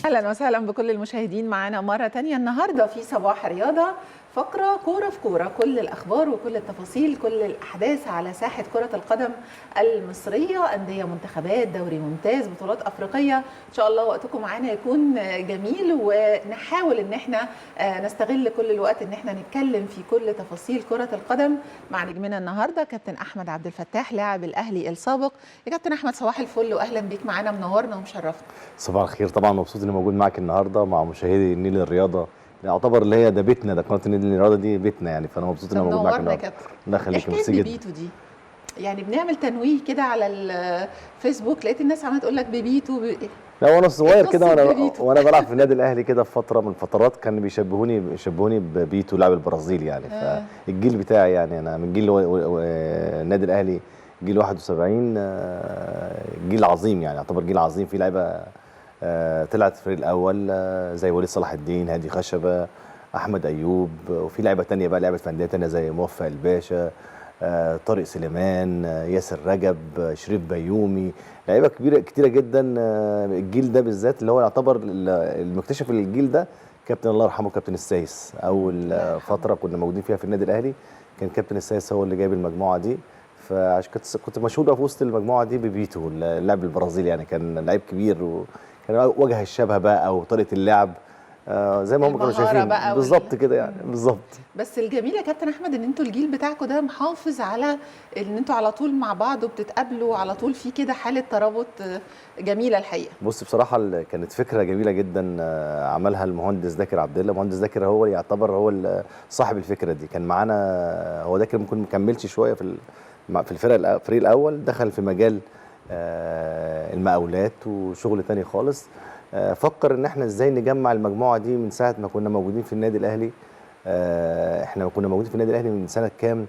اهلا وسهلا بكل المشاهدين معانا مرة تانية النهارده في صباح رياضه، فقره كورة في كوره، كل الاخبار وكل التفاصيل، كل الاحداث على ساحة كره القدم المصريه، اندية، منتخبات، دوري ممتاز، بطولات افريقيه. ان شاء الله وقتكم معانا يكون جميل، ونحاول ان احنا نستغل كل الوقت ان احنا نتكلم في كل تفاصيل كره القدم مع نجمنا النهارده كابتن احمد عبد الفتاح لاعب الاهلي السابق. يا كابتن احمد صباح الفل واهلا بيك معانا، منورنا ومشرفنا. صباح الخير. طبعا مبسوط اني موجود معاك النهارده مع مشاهدي النيل الرياضه، يعتبر اللي هي ده بيتنا، ده قناة النيل الرياضة دي بيتنا يعني، فانا مبسوط اني موجود معاك النهارده. الله يخليك، ميرسي جدا. بيبيتو دي يعني بنعمل تنويه كده على الفيسبوك، لقيت الناس عماله تقول لك بيبيتو لا وانا صغير كده وانا بلعب في النادي الاهلي كده في فترة من الفترات كان بيشبهوني ببيتو لاعب البرازيل يعني. فالجيل بتاعي يعني انا من جيل النادي الاهلي جيل 71، جيل عظيم يعني، يعتبر جيل عظيم في لعيبة طلعت الفريق الاول زي وليد صلاح الدين، هادي خشبه، احمد ايوب، وفي لعيبة ثانية بقى لعبت في اندية ثانية زي موفق الباشا، طارق سليمان، ياسر رجب، شريف بيومي، لعيبة كبيرة كتيرة جدا. الجيل ده بالذات اللي هو يعتبر المكتشف الجيل ده كابتن الله يرحمه كابتن السايس. اول فترة كنا موجودين فيها في النادي الاهلي كان كابتن السايس هو اللي جايب المجموعة دي، فعشان كنت مشهور بقى في وسط المجموعة دي ببيتو اللاعب البرازيلي يعني، كان لعيب كبير وكان وجه الشبه بقى او طريقه اللعب زي ما هم كانوا شايفين بالظبط كده يعني بالظبط. بس الجميل يا كابتن احمد ان انتوا الجيل بتاعكم ده محافظ على ان انتوا على طول مع بعض وبتتقابلوا على طول، في كده حاله ترابط جميلة الحقيقة. بص بصراحة كانت فكرة جميلة جدا عملها المهندس ذاكر عبد الله. المهندس ذاكر هو يعتبر هو صاحب الفكرة دي، كان معانا هو ذاكر ممكن ما كملش شوية في الفريق الاول، دخل في مجال المقاولات وشغل تاني خالص. فكر ان احنا ازاي نجمع المجموعة دي من ساعة ما كنا موجودين في النادي الاهلي. احنا كنا موجودين في النادي الاهلي من سنة كام؟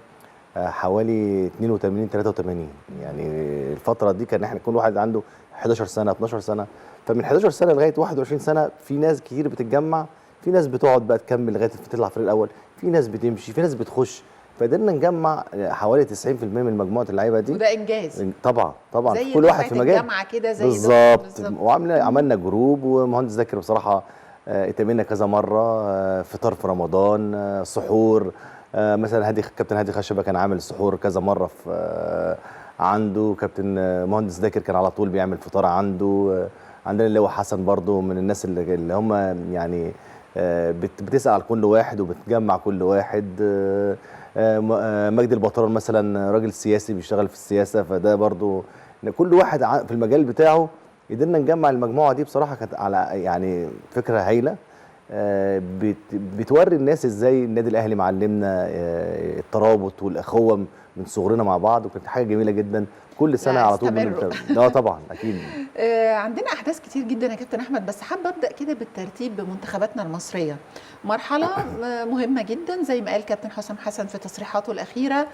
حوالي 82 83 يعني. الفترة دي كان احنا كل واحد عنده 11 سنة 12 سنة، فمن 11 سنة لغاية 21 سنة في ناس كتير بتتجمع، في ناس بتقعد بقى تكمل لغاية تطلع الفريق الاول، في ناس بتمشي، في ناس بتخش، فقدرنا نجمع حوالي 90% من مجموعة اللعيبة دي، وده انجاز طبعا طبعا. زي كل واحد في مجال الجامعة كده زي بالظبط. وعملنا group، ومهندس ذاكر بصراحة اتقابلنا كذا مرة، فطار في رمضان، سحور، مثلا كابتن هادي خشبه كان عامل سحور كذا مرة في عنده، كابتن مهندس ذاكر كان على طول بيعمل فطار عنده. عندنا اللي هو حسن برضو من الناس اللي هم يعني بتسأل على كل واحد وبتجمع كل واحد. مجدي البطران مثلا راجل سياسي بيشتغل في السياسة، فده برضو كل واحد في المجال بتاعه. قدرنا نجمع المجموعة دي بصراحة، كانت على يعني فكرة هايلة بتوري الناس ازاي النادي الاهلي معلمنا الترابط والاخوة من صغرنا مع بعض، وكانت حاجة جميلة جدا كل سنة على طول. لا طبعا اكيد. عندنا احداث كتير جدا يا كابتن احمد، بس حابة ابدا كده بالترتيب بمنتخباتنا المصرية. مرحلة مهمة جدا زي ما قال كابتن حسام حسن في تصريحاته الاخيرة،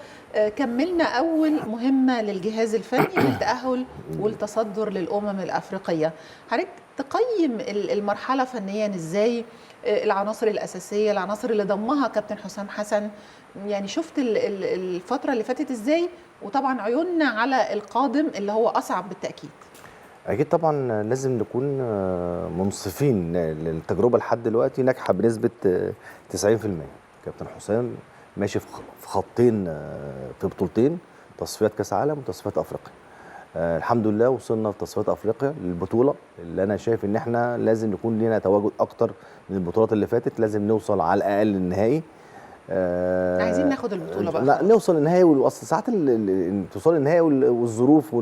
كملنا اول مهمة للجهاز الفني بالتاهل والتصدر للامم الافريقية. حضرتك تقيم المرحلة فنيا ازاي؟ العناصر الاساسية، العناصر اللي ضمها كابتن حسام حسن، يعني شفت الفترة اللي فاتت ازاي؟ وطبعا عيوننا على القادم اللي هو اصعب بالتاكيد. اكيد طبعا لازم نكون منصفين، التجربة لحد دلوقتي ناجحة بنسبة 90%. كابتن حسام ماشي في خطين، في بطولتين، تصفيات كاس عالم وتصفيات افريقيا. الحمد لله وصلنا في تصفيات افريقيا للبطولة اللي انا شايف ان احنا لازم نكون لنا تواجد اكتر من البطولات اللي فاتت، لازم نوصل على الاقل للنهائي. عايزين ناخد البطولة بقى، لا نوصل للنهائي، واصل ساعات توصل للنهائي والظروف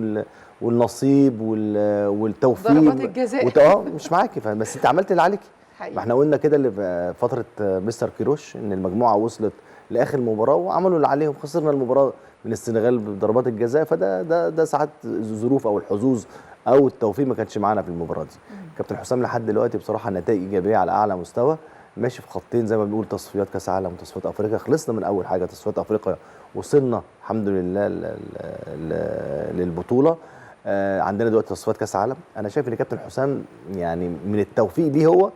والنصيب والتوفيق، ضربات الجزاء مش معاكي، بس انت عملت اللي عليكي. ما احنا قلنا كده اللي في فترة مستر كيروش ان المجموعة وصلت لاخر المباراة وعملوا اللي عليهم، خسرنا المباراة من السنغال بضربات الجزاء، فده ده ده ساعات الظروف او الحظوظ او التوفيق ما كانش معانا في المباراة دي. كابتن حسام لحد دلوقتي بصراحة نتائج ايجابية على اعلى مستوى، ماشي في خطين زي ما بنقول، تصفيات كاس عالم وتصفيات افريقيا. خلصنا من اول حاجة تصفيات افريقيا، وصلنا الحمد لله للبطولة. عندنا دلوقتي تصفيات كاس عالم. انا شايف ان كابتن حسام يعني من التوفيق ليه هو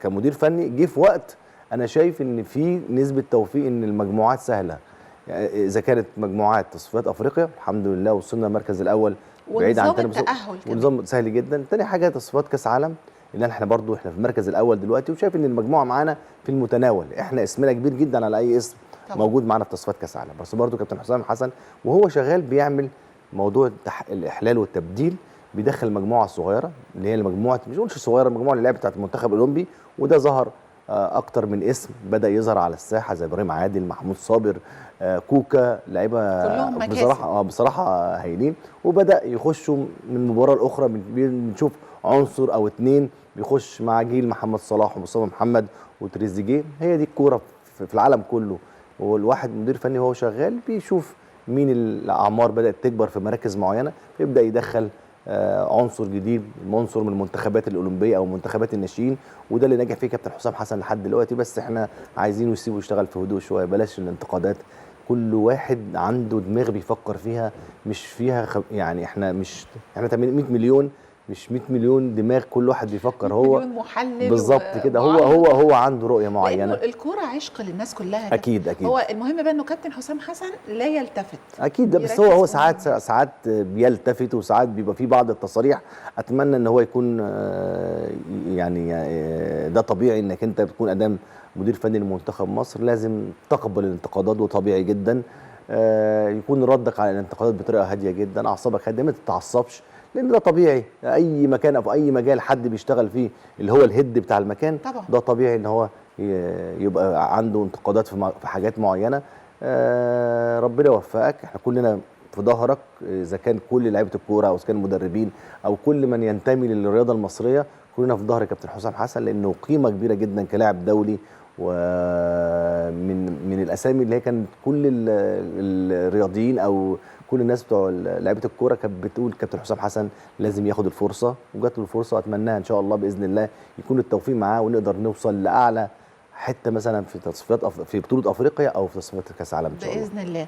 كمدير فني جه في وقت انا شايف ان في نسبه توفيق ان المجموعات سهلة، يعني اذا كانت مجموعات تصفيات افريقيا الحمد لله وصلنا المركز الاول بعيد عن ونظام التأهل كمان. ونظام سهل جدا. تاني حاجة تصفيات كاس عالم، ان احنا برضو احنا في المركز الاول دلوقتي، وشايف ان المجموعة معانا في المتناول، احنا اسمنا كبير جدا على اي اسم طبعا موجود معانا في تصفيات كاس العالم. بس برضو كابتن حسام حسن وهو شغال بيعمل موضوع الاحلال والتبديل، بيدخل مجموعة صغيرة اللي هي المجموعة، مش نقولش صغيرة، المجموعة اللي لعبت بتاعت المنتخب الاولمبي، وده ظهر اكتر من اسم بدا يظهر على الساحة زي ابراهيم عادل، محمود صابر، كوكا، لعيبة بصراحة بصراحة هايلين، وبدا يخشوا من مباراة لاخرى، بنشوف عنصر او اتنين بيخش مع جيل محمد صلاح ومصطفى محمد وتريزيجيه. هي دي الكورة في العالم كله، والواحد مدير فني وهو شغال بيشوف مين الاعمار بدات تكبر في مراكز معينة، فيبدا يدخل عنصر جديد، عنصر من المنتخبات الاولمبية او منتخبات الناشئين، وده اللي نجح فيه كابتن حسام حسن لحد دلوقتي. بس احنا عايزينه يسيبه يشتغل في هدوء شوية، بلاش الانتقادات، كل واحد عنده دماغ بيفكر فيها، مش فيها يعني احنا مش احنا 800 مليون، مش 100 مليون دماغ، كل واحد بيفكر هو مليون محلل بالظبط كده، هو عنده رؤية معينة. الكورة عشق للناس كلها. اكيد اكيد. هو المهم بقى انه كابتن حسام حسن لا يلتفت. اكيد ده، بس هو ساعات بيلتفت، وساعات بيبقى في بعض التصاريح. اتمنى ان هو يكون يعني ده طبيعي انك انت بتكون ادام مدير فني لمنتخب مصر، لازم تقبل الانتقادات، وطبيعي جدا يكون ردك على الانتقادات بطريقة هادية جدا، اعصابك هادية، ما تتعصبش، لان ده طبيعي. اي مكان او في اي مجال حد بيشتغل فيه اللي هو الهيد بتاع المكان طبعا، ده طبيعي ان هو يبقى عنده انتقادات في حاجات معينة. ربنا يوفقك، احنا كلنا في ظهرك، اذا كان كل لعيبة الكورة او اذا كان مدربين او كل من ينتمي للرياضة المصرية، كلنا في ظهر كابتن حسام حسن، لانه قيمة كبيرة جدا كلاعب دولي، ومن من الاسامي اللي هي كانت كل الرياضيين او كل الناس بتوع لعيبة الكورة كانت بتقول كابتن حسام حسن لازم ياخد الفرصة، وجات له الفرصة، واتمناها ان شاء الله باذن الله يكون التوفيق معاه، ونقدر نوصل لاعلى حتة مثلا في تصفيات في بطوله افريقيا او في تصفيات كاس العالم ان شاء الله باذن الله.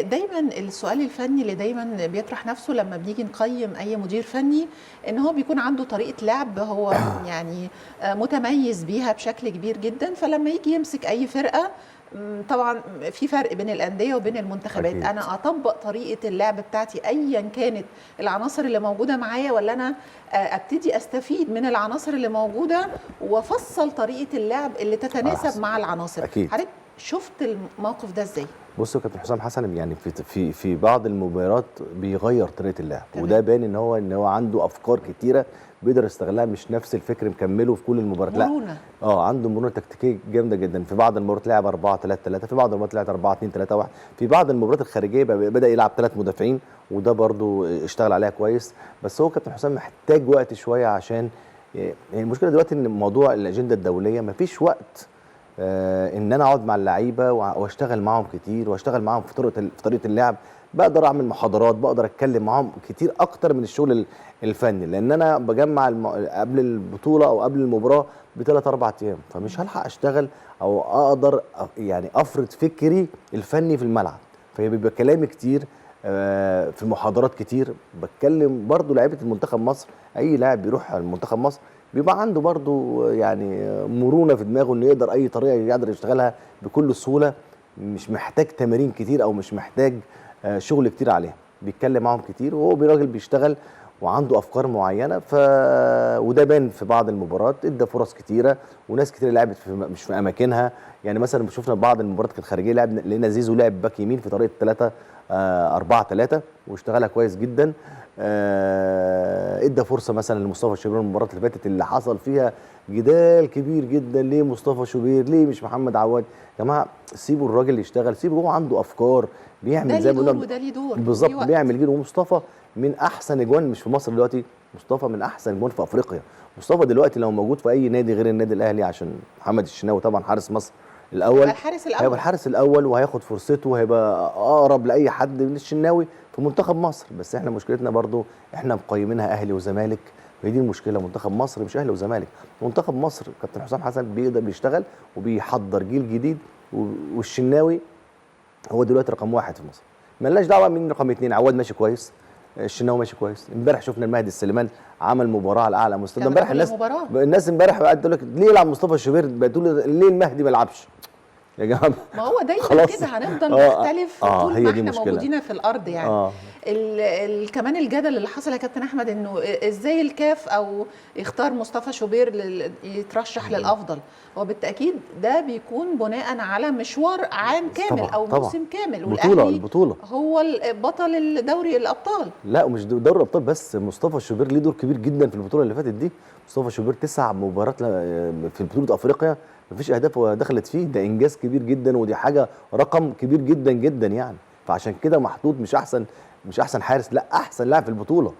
دايما السؤال الفني اللي دايما بيطرح نفسه لما بنيجي نقيم اي مدير فني، ان هو بيكون عنده طريقه لعب هو يعني متميز بيها بشكل كبير جدا، فلما يجي يمسك اي فرقه، طبعا في فرق بين الاندية وبين المنتخبات. أكيد. انا اطبق طريقه اللعب بتاعتي ايا كانت العناصر اللي موجودة معايا، ولا انا ابتدي استفيد من العناصر اللي موجودة وافصل طريقه اللعب اللي تتناسب مع العناصر؟ اكيد. حضرتك شفت الموقف ده ازاي؟ بصوا كابتن حسام حسن يعني في في في بعض المباريات بيغير طريقه اللعب، وده بان ان هو عنده افكار كتيرة بيقدر يستغلها، مش نفس الفكر مكملة في كل المباريات، لا مرونة. عنده مرونة تكتيكية جامدة جدا. في بعض المباريات لعب 4-3-3، في بعض المباريات لعب 4-2-3-1، في بعض المباريات الخارجية بدا يلعب 3 مدافعين، وده برده اشتغل عليها كويس. بس هو كابتن حسام محتاج وقت شوية، عشان المشكلة دلوقتي ان موضوع الاجندة الدولية مفيش وقت ان انا اقعد مع اللعيبة واشتغل معاهم كتير، واشتغل معاهم في طريقه اللعب. بقدر اعمل محاضرات، بقدر اتكلم معاهم كتير اكتر من الشغل الفني، لان انا بجمع قبل البطولة او قبل المباراة ب3-4 ايام، فمش هلحق اشتغل او اقدر يعني افرض فكري الفني في الملعب، فبيبقى كلامي كتير في محاضرات كتير. بتكلم برضو لعيبة المنتخب مصر، اي لاعب بيروح المنتخب مصر بيبقى عنده برضو يعني مرونة في دماغه، انه يقدر اي طريقه يقدر يشتغلها بكل سهولة، مش محتاج تمارين كتير او مش محتاج شغل كتير عليها. بيتكلم معاهم كتير، وهو راجل بيشتغل وعنده افكار معينة، وده بان في بعض المباريات، ادى فرص كتيرة وناس كتيرة لعبت مش في اماكنها. يعني مثلا شفنا بعض المباريات الخارجية لعب لقينا زيزو لعب باك يمين في طريقه 3-4-3 واشتغلها كويس جدا. ادى فرصة مثلا لمصطفى شوبير المباراة اللي فاتت اللي حصل فيها جدال كبير جدا، ليه مصطفى شوبير، ليه مش محمد عواد؟ يا جماعة سيبوا الراجل يشتغل، سيبوا، هو عنده افكار، بيعمل زي ما قلنا وده ليه دور بالظبط، بيعمل جيل. ومصطفى من احسن اجوان مش في مصر دلوقتي، مصطفى من احسن اجوان في افريقيا. مصطفى دلوقتي لو موجود في اي نادي غير النادي الاهلي، عشان محمد الشناوي طبعا حارس مصر الاول، هيبقى الحارس الاول وهياخد فرصته، وهيبقى اقرب لاي حد من الشناوي في منتخب مصر. بس احنا مشكلتنا برضو احنا مقيمينها اهلي وزمالك، وهي دي المشكلة. منتخب مصر مش اهلي وزمالك، منتخب مصر كابتن حسام حسن بيقدر بيشتغل وبيحضر جيل جديد، والشناوي هو دلوقتي رقم 1 في مصر، مالناش دعوه مين رقم 2. عواد ماشي كويس، الشناوي ماشي كويس. امبارح شفنا المهدي السليمان عمل مباراة على اعلى مستوى. امبارح الناس امبارح قعدت تقول لك ليه يلعب مصطفى شوبير، بتقول ليه المهدي ما يلعبش. يا جماعة. ما هو دايما كده هنفضل نختلف طول ما احنا موجودين في الارض يعني. كمان الجدل اللي حصل يا كابتن احمد انه ازاي الكاف او يختار مصطفى شوبير يترشح للافضل، هو بالتاكيد ده بيكون بناء على مشوار عام كامل طبعًا او موسم كامل، والاهلي البطولة هو بطل الدوري الابطال. لا ومش دوري الابطال بس، مصطفى شوبير ليه دور كبير جدا في البطولة اللي فاتت دي. مصطفى شوبير 9 مباريات في بطوله افريقيا مفيش اهداف دخلت فيه، ده انجاز كبير جدا ودي حاجة رقم كبير جدا جدا يعني. فعشان كده محطوط مش احسن حارس، لا احسن لاعب في البطولة.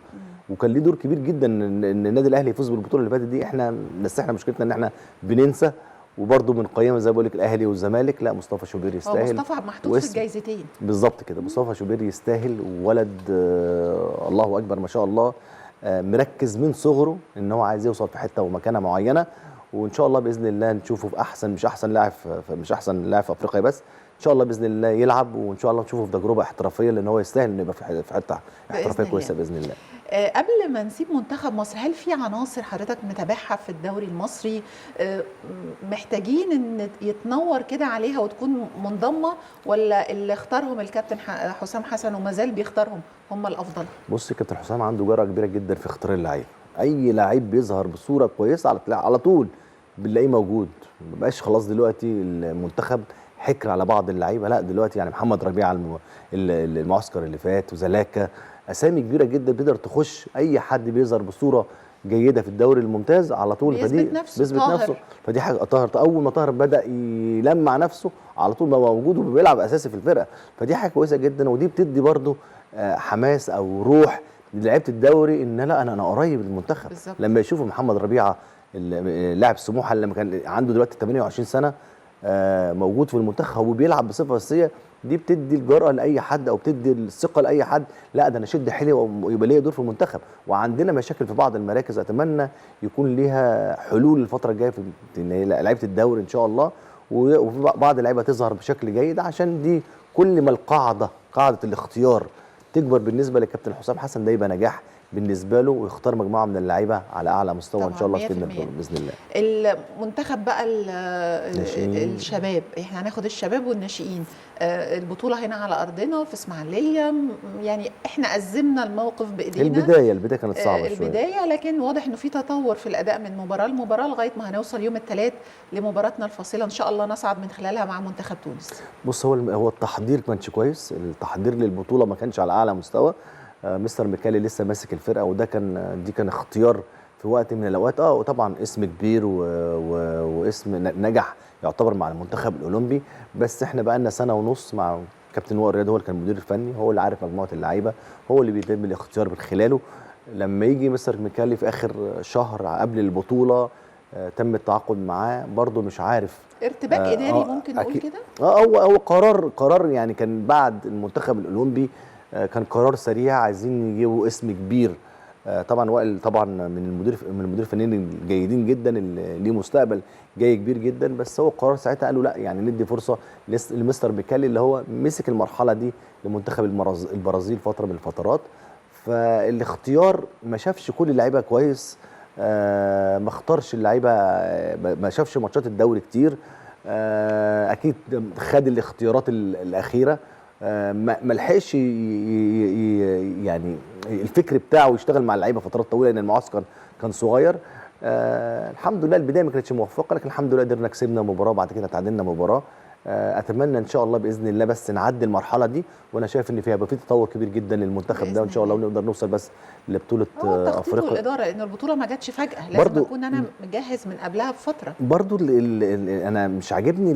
وكان ليه دور كبير جدا ان النادي الاهلي يفوز بالبطولة اللي فاتت دي. احنا بس احنا مشكلتنا ان احنا بننسى وبرده بنقيمها زي ما بقول لك الاهلي والزمالك. لا مصطفى شوبير يستاهل، مصطفى محطوط في الجايزتين بالظبط كده. مصطفى شوبير يستاهل، وولد الله اكبر ما شاء الله، مركز من صغره ان هو عايز يوصل في حتة ومكانه معينة، وان شاء الله باذن الله نشوفه في احسن، مش احسن لاعب مش احسن لاعب في افريقيا بس، ان شاء الله باذن الله يلعب، وان شاء الله نشوفه في تجربه احترافية لان هو يستاهل انه يبقى في حتة احترافية كويسة باذن الله. قبل ما نسيب منتخب مصر، هل في عناصر حضرتك متابعها في الدوري المصري محتاجين ان يتنور كده عليها وتكون منضمه، ولا اللي اختارهم الكابتن حسام حسن وما زال بيختارهم هم الافضل؟ بص، كابتن حسام عنده جرأه كبيرة جدا في اختيار اللعيب. اي لعيب بيظهر بصورة كويسة على طول بنلاقيه موجود. ما بقاش خلاص دلوقتي المنتخب حكر على بعض اللعيبة، لا دلوقتي يعني محمد ربيع المعسكر اللي فات، وزلاكا، اسامي كبيرة جدا بتقدر تخش. اي حد بيظهر بصورة جيدة في الدوري الممتاز على طول بيثبت نفسه، بيثبت نفسه. فدي حاجة. طاهر اول ما طاهر بدا يلمع نفسه على طول بقى موجود وبيلعب اساسي في الفرقة، فدي حاجة كويسة جدا، ودي بتدي برده حماس او روح لعيبة الدوري ان لا انا قريب للمنتخب. لما يشوفوا محمد ربيعة لاعب سموحه اللي كان عنده دلوقتي 28 سنة موجود في المنتخب وبيلعب بصفة اساسية، دي بتدي الجرأة لاي حد او بتدي الثقة لاي حد، لا ده انا اشد حيلي ويبقى ليا دور في المنتخب. وعندنا مشاكل في بعض المراكز، اتمنى يكون ليها حلول الفترة الجاية في لعيبة الدوري ان شاء الله، وفي بعض اللعيبة تظهر بشكل جيد، عشان دي كل ما القاعدة، قاعدة الاختيار تكبر بالنسبة لكابتن حسام حسن، ده يبقى نجاح بالنسبة له، ويختار مجموعة من اللعيبة على اعلى مستوى ان شاء الله في باذن الله. المنتخب بقى الشباب، احنا هناخد الشباب والناشئين، البطولة هنا على ارضنا في اسماعيليه، يعني احنا ازمنا الموقف بايدينا. البداية كانت صعبة شوية البداية، لكن واضح انه في تطور في الاداء من مباراة لمباراة لغاية ما هنوصل يوم الثلاث لمباراتنا الفاصلة ان شاء الله نصعد من خلالها مع منتخب تونس. بص، هو التحضير ما كانش كويس، التحضير للبطولة ما كانش على اعلى مستوى. مستر ميكالي لسه ماسك الفرقة، وده كان اختيار في وقت من الاوقات. وطبعا اسم كبير واسم نجح يعتبر مع المنتخب الاولمبي، بس احنا بقى لنا سنة ونص مع كابتن وائل رياض، هو اللي كان المدير الفني، هو اللي عارف مجموعة اللعيبة، هو اللي بيتم الاختيار من خلاله. لما يجي مستر ميكالي في اخر شهر قبل البطولة تم التعاقد معاه، برضه مش عارف ارتباك اداري ممكن نقول كده. هو قرار يعني كان بعد المنتخب الاولمبي، كان قرار سريع، عايزين يجيبوا اسم كبير. طبعا وائل طبعا من المدير الفنيين الجيدين جدا اللي ليه مستقبل جاي كبير جدا، بس هو قرار ساعتها قالوا لا، يعني ندي فرصة لمستر ميكالي اللي هو مسك المرحلة دي لمنتخب البرازيل فترة من الفترات. فالاختيار ما شافش كل اللعيبة كويس، ما اختارش اللعيبة، ما شافش ماتشات الدوري كتير، اكيد خد الاختيارات الاخيرة، ما لحقش يعني الفكر بتاعه يشتغل مع اللعيبة فترات طويلة لان المعسكر كان صغير. الحمد لله البداية ما كانتش موفقة، لكن الحمد لله قدرنا كسبنا مباراة، بعد كده تعادلنا مباراة. اتمنى ان شاء الله باذن الله بس نعدي المرحلة دي، وانا شايف ان فيها في تطور كبير جدا للمنتخب ده، وان شاء الله ونقدر نوصل بس لبطولة افريقيا. والادارة لان البطولة ما جاتش فجاة، لازم اكون انا مجهز من قبلها بفترة. برضو ال انا مش عاجبني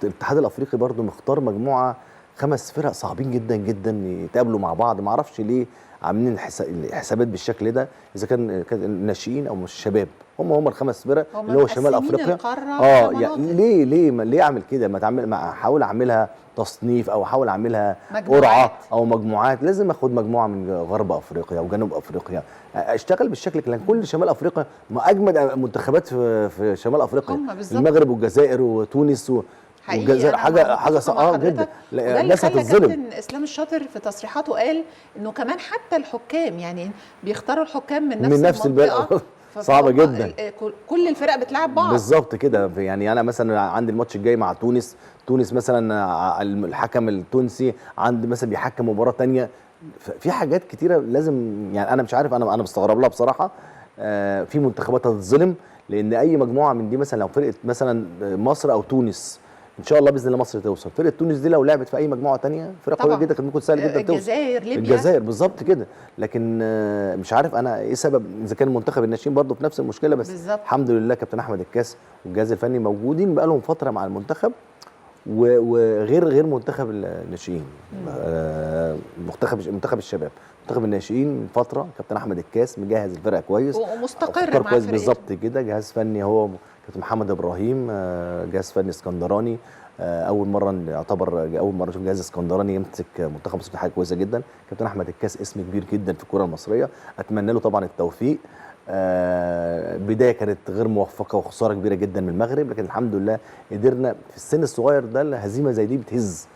الاتحاد الافريقي برضو مختار مجموعة 5 فرق صعبين جدا جدا يتقابلوا مع بعض، ما اعرفش ليه عاملين الحسابات بالشكل ده، اذا كان الناشئين او مش الشباب، هم الخمس فرق اللي هو شمال افريقيا. يعني ليه اعمل كده؟ ما تعمل، ما احاول اعملها تصنيف او احاول اعملها قرعه او مجموعات. لازم اخد مجموعة من غرب افريقيا وجنوب افريقيا، اشتغل بالشكل لان كل شمال افريقيا ما اجمد منتخبات في شمال افريقيا، المغرب والجزائر وتونس حقيقي حاجة صعبة جدا. الناس هتتظلم. كابتن اسلام الشاطر في تصريحاته قال انه كمان حتى الحكام يعني بيختاروا الحكام من نفس المنطقة. صعبة جدا. كل الفرق بتلعب بعض بالظبط كده. يعني انا مثلا عندي الماتش الجاي مع تونس، تونس مثلا الحكم التونسي عند مثلا بيحكم مباراة ثانية، في حاجات كتيرة لازم، يعني انا مش عارف، انا مستغرب لها بصراحة. في منتخبات هتتظلم، لان اي مجموعة من دي مثلا لو فرقه مثلا مصر او تونس، ان شاء الله باذن الله مصر توصل، فرقه تونس دي لو لعبت في اي مجموعة ثانية فرقه قوية جدا، كان ممكن سهل جدا توصل. الجزائر، ليبيا، الجزائر بالظبط كده. لكن مش عارف انا ايه سبب، اذا كان منتخب الناشئين برضه في نفس المشكلة، بس بالزبط. الحمد لله كابتن احمد الكاس والجهاز الفني موجودين بقالهم فترة مع المنتخب، وغير غير منتخب الناشئين، منتخب الشباب، منتخب الناشئين من فترة كابتن احمد الكاس مجهز الفرقة كويس ومستقر مع كويس بالظبط كده. جهاز فني هو كابتن محمد ابراهيم، جهاز فني اسكندراني، اول مرة يعتبر اول مرة نشوف جهاز اسكندراني يمسك منتخب مصر، حاجة كويسة جدا. كابتن احمد الكاس اسم كبير جدا في الكره المصرية، اتمنى له طبعا التوفيق. بداية كانت غير موفقة وخسارة كبيرة جدا من المغرب، لكن الحمد لله قدرنا في السن الصغير ده، الهزيمة زي دي بتهز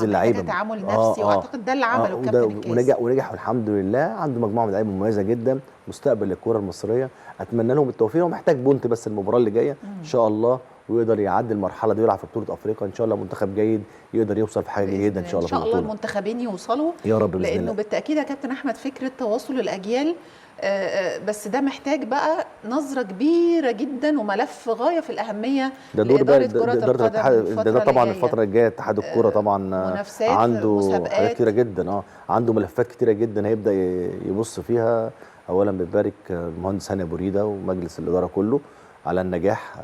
اللعيبة، تعامل نفسي، واعتقد ده اللي عمله كابتن الكاس، ونجح والحمد لله. عنده مجموعة من اللعيبة مميزة جدا، مستقبل للكرة المصرية، اتمنى لهم التوفيق. هو محتاج بونت بس المباراة اللي جاية ان شاء الله، ويقدر يعدي المرحلة دي ويلعب في بطوله افريقيا ان شاء الله. منتخب جيد يقدر يوصل في حاجة جيدة ان شاء الله، ان شاء الله المنتخبين يوصلوا يا رب باذن الله. لانه بالتاكيد يا كابتن احمد فكرة تواصل الاجيال، بس ده محتاج بقى نظرة كبيرة جدا وملف غاية في الأهمية. ده دور بقى إدارة الاتحاد، ده طبعا الفترة الجاية اتحاد الكورة طبعا عنده حاجات كتيرة جدا، عنده ملفات كتيرة جدا هيبدأ يبص فيها. أولا بنبارك المهندس هاني أبو ريدة ومجلس الإدارة كله على النجاح،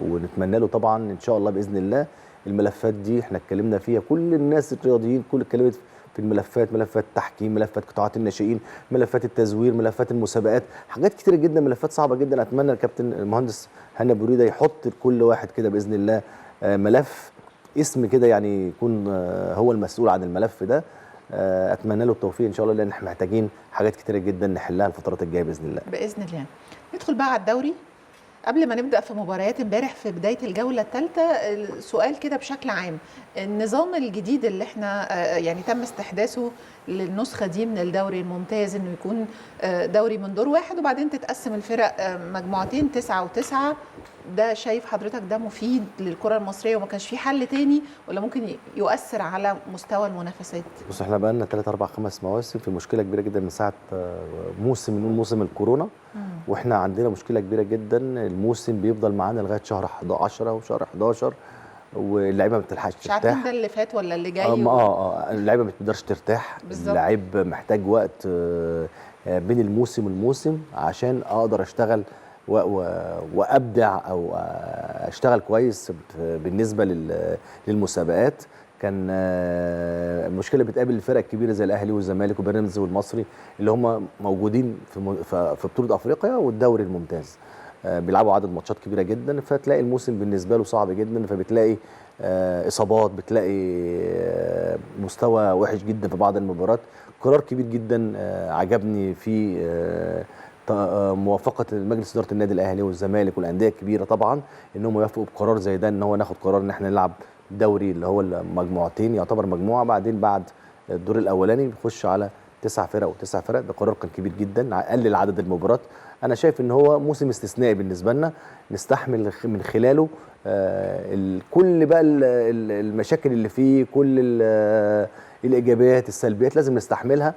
ونتمنى له طبعا إن شاء الله بإذن الله الملفات دي احنا اتكلمنا فيها، كل الناس الرياضيين كل اتكلمت في الملفات، ملفات التحكيم، ملفات قطاعات الناشئين، ملفات التزوير، ملفات المسابقات، حاجات كتيرة جدا، ملفات صعبة جدا. اتمنى الكابتن المهندس هاني أبو ريدة يحط لكل واحد كده باذن الله ملف، اسم كده يعني يكون هو المسؤول عن الملف ده. اتمنى له التوفيق ان شاء الله، لان احنا محتاجين حاجات كتيرة جدا نحلها الفترات الجاية باذن الله. باذن الله. ندخل بقى على الدوري. قبل ما نبدأ في مباريات امبارح في بداية الجولة الثالثة، سؤال كده بشكل عام، النظام الجديد اللي احنا يعني تم استحداثه للنسخة دي من الدوري الممتاز، انه يكون دوري من دور واحد وبعدين تتقسم الفرق مجموعتين 9 و9، ده شايف حضرتك ده مفيد للكرة المصرية وما كانش في حل تاني، ولا ممكن يؤثر على مستوى المنافسات؟ بص، احنا بقى لنا 3 4 5 مواسم في مشكلة كبيرة جدا من ساعة موسم، نقول موسم الكورونا، واحنا عندنا مشكلة كبيرة جدا. الموسم بيفضل معانا لغاية شهر 10 وشهر 11، واللعيبة ما بتلحقش ترتاح. مش عارفين ده اللي فات ولا اللي جاي. اللعيبة ما بتقدرش ترتاح، اللعيب محتاج وقت بين الموسم والموسم عشان اقدر اشتغل وابدع او اشتغل كويس بالنسبة للمسابقات. كان المشكلة بتقابل الفرق الكبيرة زي الاهلي والزمالك وبيراميدز والمصري اللي هم موجودين في بطوله افريقيا والدوري الممتاز، بيلعبوا عدد ماتشات كبيرة جدا، فتلاقي الموسم بالنسبة له صعب جدا، فبتلاقي اصابات، بتلاقي مستوى وحش جدا في بعض المباريات. قرار كبير جدا عجبني في موافقة مجلس ادارة النادي الاهلي والزمالك والاندية الكبيرة طبعا، انهم يوافقوا بقرار زي ده، ان هو ناخد قرار ان احنا نلعب دوري اللي هو المجموعتين، يعتبر مجموعة، بعدين بعد الدور الاولاني بيخش على 9 فرق و9 فرق. ده قرار كان كبير جدا، قلل عدد المباريات. انا شايف ان هو موسم استثنائي بالنسبة لنا، نستحمل من خلاله كل بقى المشاكل اللي فيه، كل الايجابيات السلبيات لازم نستحملها.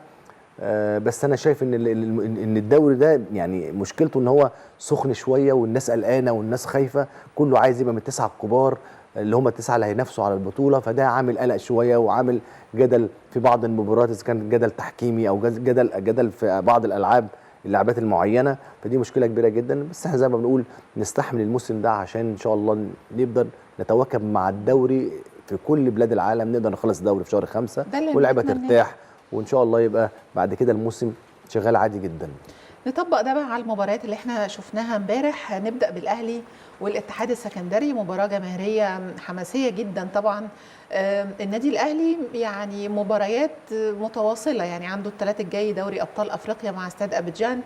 بس انا شايف ان ان الدوري ده يعني مشكلته ان هو سخن شوية، والناس قلقانة والناس خايفة، كله عايز يبقى من التسعة الكبار اللي هم التسعة اللي هينافسوا على البطولة، فده عامل قلق شوية وعامل جدل في بعض المباريات، اذا كان جدل تحكيمي او جدل في بعض الالعاب، اللعبات المعينة، فدي مشكلة كبيرة جدا. بس احنا زي ما بنقول نستحمل الموسم ده عشان ان شاء الله نقدر نتواكب مع الدوري في كل بلاد العالم، نقدر نخلص الدوري في شهر 5 واللعيبة ترتاح، وان شاء الله يبقى بعد كده الموسم شغال عادي جدا. نطبق ده بقى على المباريات اللي احنا شفناها امبارح. نبدأ بالأهلي والاتحاد السكندري، مباراة جماهيرية حماسية جدا طبعا. النادي الأهلي يعني مباريات متواصلة، يعني عنده الثلاث الجاي دوري أبطال أفريقيا مع استاد أبيجان،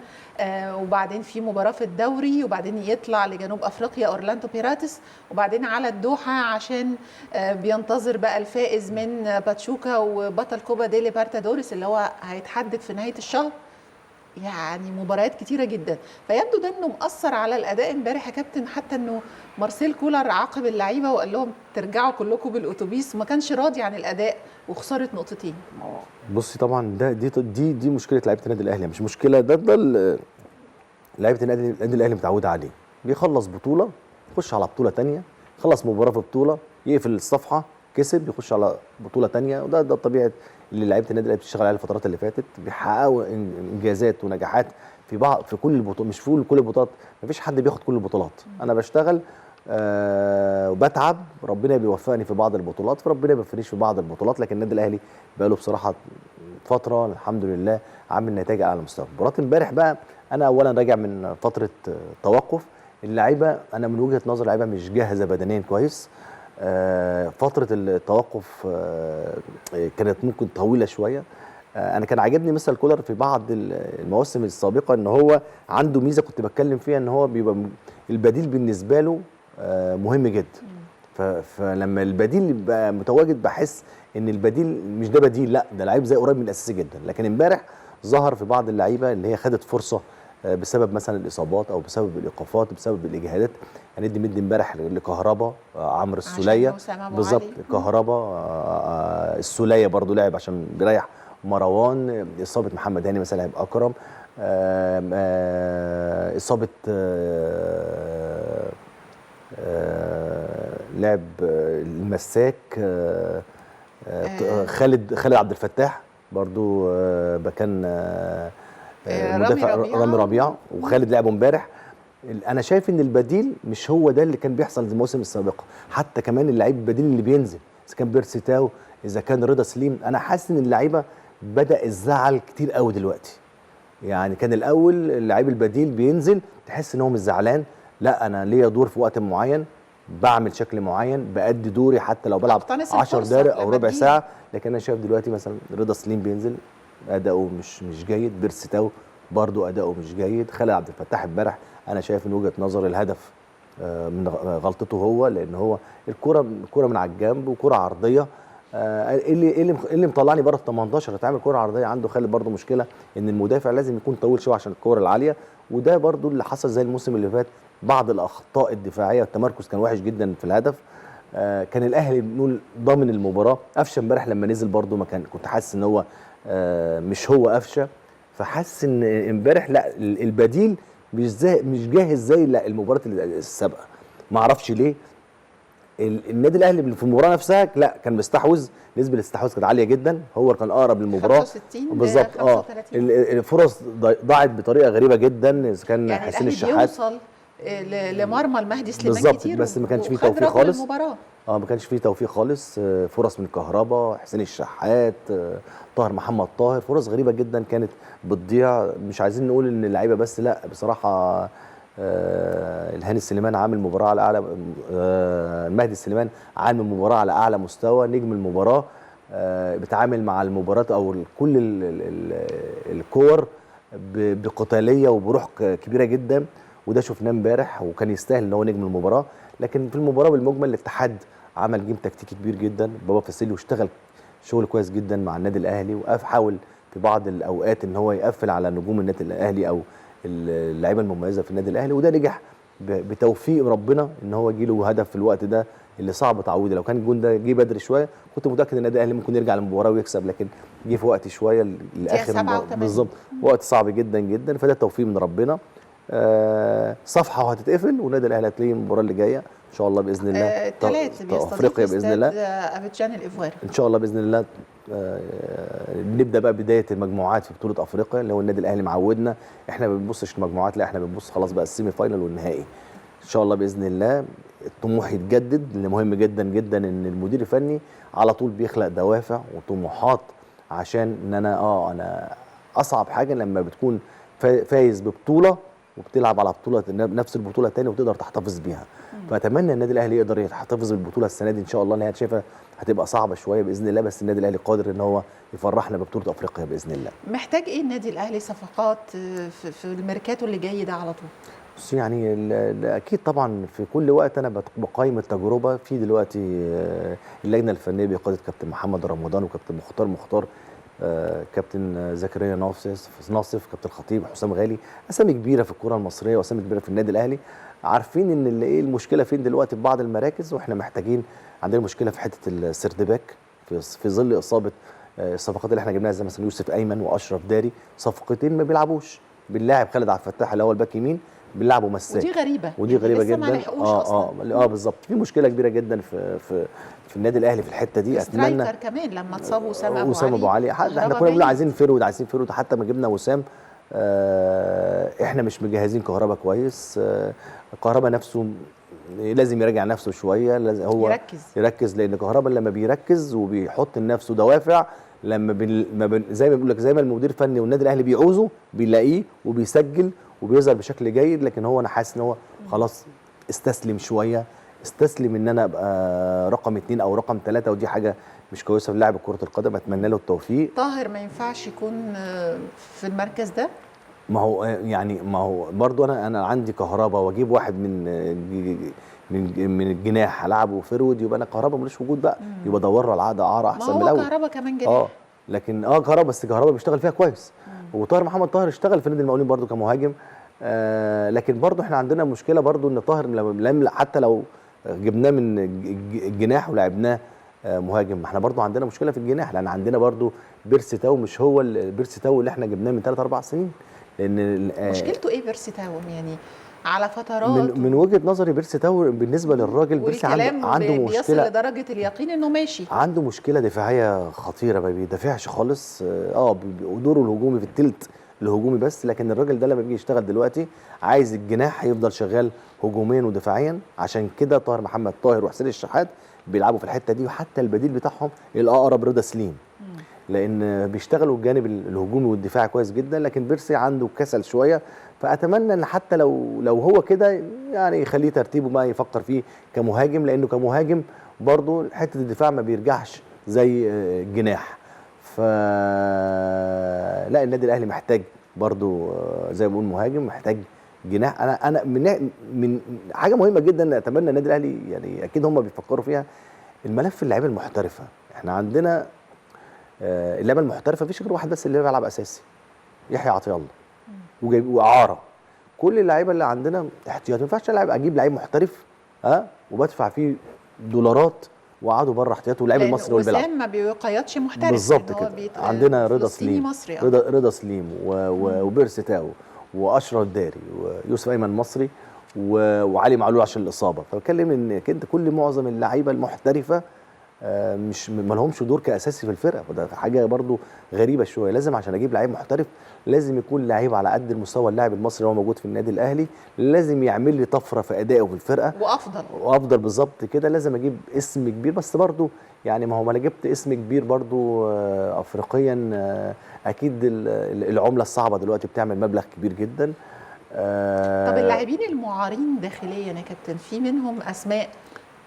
وبعدين في مباراة في الدوري، وبعدين يطلع لجنوب أفريقيا أورلاندو بيراتس، وبعدين على الدوحة عشان بينتظر بقى الفائز من باتشوكا وبطل كوبا دي ليبرتادوريس اللي هو هيتحدد في نهاية الشهر. يعني مباريات كتيرة جدا، فيبدو ده انه مأثر على الاداء امبارح يا كابتن، حتى انه مارسيل كولر عاقب اللعيبة وقال لهم ترجعوا كلكم بالاتوبيس، ما كانش راضي عن الاداء وخسارة نقطتين. بصي طبعا ده دي دي دي مشكلة لعيبة النادي الاهلي، مش مشكلة، ده لعيبة النادي الاهلي متعوده عليه، بيخلص بطوله يخش على بطوله ثانية، خلص مباراة في بطوله يقفل الصفحة، كسب يخش على بطوله ثانية، وده طبيعة اللي لعيبة النادي الاهلي بتشتغل عليه الفترات اللي فاتت، بيحققوا انجازات ونجاحات في بعض في كل البطولات، مش في كل البطولات، مفيش حد بياخد كل البطولات. انا بشتغل وبتعب، ربنا بيوفقني في بعض البطولات، فربنا ما بيوفقنيش في بعض البطولات، لكن النادي الاهلي بقى له بصراحة فترة الحمد لله عامل نتائج على مستوى. مباراة امبارح بقى انا اولا راجع من فترة توقف، اللعيبة انا من وجهه نظر اللعيبة مش جاهزة بدنيا كويس، فترة التوقف كانت ممكن طويلة شوية. انا كان عاجبني مستر كولر في بعض المواسم السابقة ان هو عنده ميزة كنت بتكلم فيها، ان هو بيبقى البديل بالنسبة له مهم جدا. فلما البديل يبقى متواجد بحس ان البديل مش ده بديل، لا ده لعيب زي قريب من الاساسي جدا. لكن امبارح ظهر في بعض اللعيبة اللي هي خدت فرصة بسبب مثلا الاصابات او بسبب الايقافات بسبب الاجهادات. هندي مدي امبارح لكهربا، عمرو السوليه بالظبط، كهربا، السوليه برضو لعب عشان بيريح مروان، اصابه محمد هاني مثلا لعب اكرم، اصابه لعب المساك، خالد عبد الفتاح برضو مكان مدافع رامي ربيعة، وخالد لعبه امبارح. انا شايف ان البديل مش هو ده اللي كان بيحصل الموسم السابقة، حتى كمان اللعيب البديل اللي بينزل اذا كان بيرسي تاو، اذا كان رضا سليم، انا حاسس ان اللعيبة بدا الزعل كتير قوي دلوقتي. يعني كان الاول اللعيب البديل بينزل تحس ان هو مش زعلان، لا انا ليا دور في وقت معين، بعمل شكل معين، بأدي دوري حتى لو بلعب 10 دقائق او ربع ساعة. لكن انا شايف دلوقتي مثلا رضا سليم بينزل اداؤه مش جيد، بيرسي تاو برضه اداؤه مش جيد، خالد عبد الفتاح امبارح انا شايف من وجهه نظر الهدف من غلطته هو، لان هو الكره من على الجنب وكره عرضية، اللي اللي مطلعني بره ال 18 هتعمل كره عرضية. عنده خالد برضه مشكلة ان المدافع لازم يكون طويل شوية عشان الكره العالية، وده برضه اللي حصل زي الموسم اللي فات، بعض الاخطاء الدفاعية، التمركز كان وحش جدا في الهدف. كان الاهلي بنقول ضامن المباراة. قفشه امبارح لما نزل برضه ما كان، كنت حاسس ان هو مش هو قفشه، فحاسس ان امبارح لا البديل مش جاهز زي المباراة السابقة، ما اعرفش ليه. النادي الاهلي في المباراة نفسها لا كان مستحوذ، نسبه الاستحواذ كانت عالية جدا، هو كان اقرب للمباراة 65 بالظبط. الفرص ضاعت بطريقة غريبة جدا، اذا كان يعني حسين الشحات بيوصل لمرمى المهدي سليمان كتير، بس ما كانش فيه توفيق خالص. ما كانش فيه توفيق خالص. فرص من كهربا، حسين الشحات، طاهر محمد طاهر، فرص غريبة جدا كانت بتضيع. مش عايزين نقول ان اللعيبة بس، لا بصراحة الهاني السليمان عامل مباراة على اعلى، المهدي السليمان عامل مباراة على اعلى مستوى، نجم المباراة، بيتعامل مع المباراة او كل الكور بقتاليه وبروح كبيرة جدا، وده شفناه امبارح وكان يستاهل ان هو نجم المباراة. لكن في المباراة بالمجمل الاتحاد عمل game تكتيكي كبير جدا، بابا فاسيليو اشتغل شغل كويس جدا مع النادي الاهلي، وقف حاول في بعض الاوقات ان هو يقفل على نجوم النادي الاهلي او اللعيبة المميزة في النادي الاهلي، وده نجح بتوفيق ربنا ان هو جه له هدف في الوقت ده اللي صعب تعويضه. لو كان الجون ده جه بدري شوية كنت متاكد ان النادي الاهلي ممكن يرجع للمباراة ويكسب، لكن جه في وقت شوية لاخر بالظبط، وقت صعب جدا جدا، فده توفيق من ربنا. صفحة وهتتقفل، والنادي الاهلي هتلاقيه المباراة اللي جاية ان شاء الله باذن الله، الثلاث افريقيا باذن الله، ابيجان الايفواري ان شاء الله باذن الله. نبدا بقى بداية المجموعات في بطوله افريقيا اللي هو النادي الاهلي معودنا، احنا ما بنبصش المجموعات، لا احنا بنبص خلاص بقى ال semi final والنهائي ان شاء الله باذن الله. الطموح يتجدد، اللي مهم جدا جدا ان المدير الفني على طول بيخلق دوافع وطموحات، عشان ان انا انا اصعب حاجة لما بتكون فايز ببطولة وبتلعب على بطوله نفس البطولة تاني وتقدر تحتفظ بيها. فاتمنى النادي الاهلي يقدر يحتفظ بالبطولة السنة دي ان شاء الله، اللي هي شايفها هتبقى صعبة شوية باذن الله، بس النادي الاهلي قادر ان هو يفرحنا ببطولة افريقيا باذن الله. محتاج ايه النادي الاهلي صفقات في الميركاتو اللي جاي ده على طول؟ بص يعني اكيد طبعا في كل وقت انا بقيم التجربة. في دلوقتي اللجنة الفنية بقيادة كابتن محمد رمضان وكابتن مختار كابتن زكريا ناصف، كابتن خطيب، حسام غالي، اسامي كبيرة في الكره المصرية واسامي كبيرة في النادي الاهلي، عارفين ان اللي ايه المشكلة فين دلوقتي في بعض المراكز، واحنا محتاجين، عندنا مشكلة في حتة ال third back في ظل اصابه الصفقات اللي احنا جبناها زي مثلا يوسف ايمن واشرف داري، صفقتين ما بيلعبوش، بنلاعب خالد عبد الفتاح اللي هو ال back يمين، بنلعبه مساك، ودي غريبة، ودي غريبة لسه جدا. ما لحقوش اصلا. بالظبط، في مشكلة كبيرة جدا في في النادي الاهلي في الحتة دي. اتمنى striker كمان لما اتصاب وسام ابو علي، احنا كنا بنقول عايزين forward، عايزين forward، حتى ما جبنا وسام. احنا مش مجهزين كهربا كويس. كهربا نفسه لازم يراجع نفسه شوية، لازم هو يركز، لان كهربا لما بيركز وبيحط لنفسه دوافع، لما زي ما بيقول لك، زي ما المدير الفني والنادي الاهلي بيعوزه بيلاقيه وبيسجل وبيظهر بشكل جيد. لكن هو انا حاسس ان هو خلاص استسلم شوية، استسلم ان انا ابقى رقم 2 او رقم 3، ودي حاجة مش كويسة في لاعب كره القدم. اتمنى له التوفيق. طاهر ما ينفعش يكون في المركز ده، ما هو يعني، ما هو برضو انا عندي كهربا، واجيب واحد من من من الجناح العبه forward، يبقى انا كهربا ملوش وجود بقى، يبقى دور له على عقد اعاره احسن من الاول. ما هو كهربا كمان جناح، لكن كهربا، بس كهربا بيشتغل فيها كويس. وطاهر محمد طاهر اشتغل في نادي المقاولين برضو كمهاجم، لكن برضو احنا عندنا مشكلة برضو ان طاهر لم حتى لو جبناه من الجناح ولعبناه مهاجم، احنا برضو عندنا مشكلة في الجناح، لان عندنا برضو بيرسي تاو، مش هو بيرسي تاو اللي احنا جبناه من 3-4 سنين. لان مشكلته ايه بيرسي تاو يعني على فترات؟ من وجهه نظري بيرسي تاو بالنسبة للراجل بيرسي عنده مشكلة، بيصل لدرجة اليقين انه ماشي، عنده مشكلة دفاعية خطيرة، ما بيدافعش خالص. ودوره الهجومي في الثلث الهجومي بس، لكن الراجل ده لما بيجي يشتغل دلوقتي عايز الجناح يفضل شغال هجوميا ودفاعيا، عشان كده طاهر محمد طاهر وحسين الشحات بيلعبوا في الحتة دي، وحتى البديل بتاعهم الاقرب رضا سليم، لان بيشتغلوا الجانب الهجومي والدفاعي كويس جدا. لكن بيرسي عنده كسل شوية، فاتمنى ان حتى لو هو كده يعني يخليه ترتيبه ما يفكر فيه كمهاجم، لانه كمهاجم برضه حتة الدفاع ما بيرجعش زي الجناح. ف لا، النادي الاهلي محتاج برضه زي ما بقول مهاجم، محتاج جناح. انا من حاجة مهمة جدا اتمنى النادي الاهلي يعني اكيد هم بيفكروا فيها، الملف اللعيبة المحترفه. احنا عندنا اللعيبة المحترفه مفيش غير واحد بس اللي بيلعب اساسي، يحيى عطية الله، وجايب واعاره. كل اللعيبة اللي عندنا احتياط، ما ينفعش العب اجيب لعيب محترف وبدفع فيه دولارات واقعده بره احتياطي، واللاعب المصري هو اللي بيلعب. وسام ما بيقيدش محترف بالظبط كده. عندنا رضا سليم، رضا سليم وبيرسي تاو واشرف داري ويوسف ايمن مصري وعلي معلول عشان الاصابة. فبتكلم ان انت كل معظم اللعيبة المحترفه مش ما لهمش دور كاساسي في الفرقة، وده حاجة برضو غريبة شوية. لازم عشان اجيب لعيب محترف لازم يكون لعيب على قد المستوى اللاعب المصري اللي هو موجود في النادي الاهلي، لازم يعمل لي طفرة في ادائه في الفرقة وافضل بالظبط كده. لازم اجيب اسم كبير، بس برضو يعني ما هو ما انا جبت اسم كبير برضو افريقيا، اكيد العملة الصعبة دلوقتي بتعمل مبلغ كبير جدا. طب اللاعبين المعارين داخليا يا كابتن، في منهم اسماء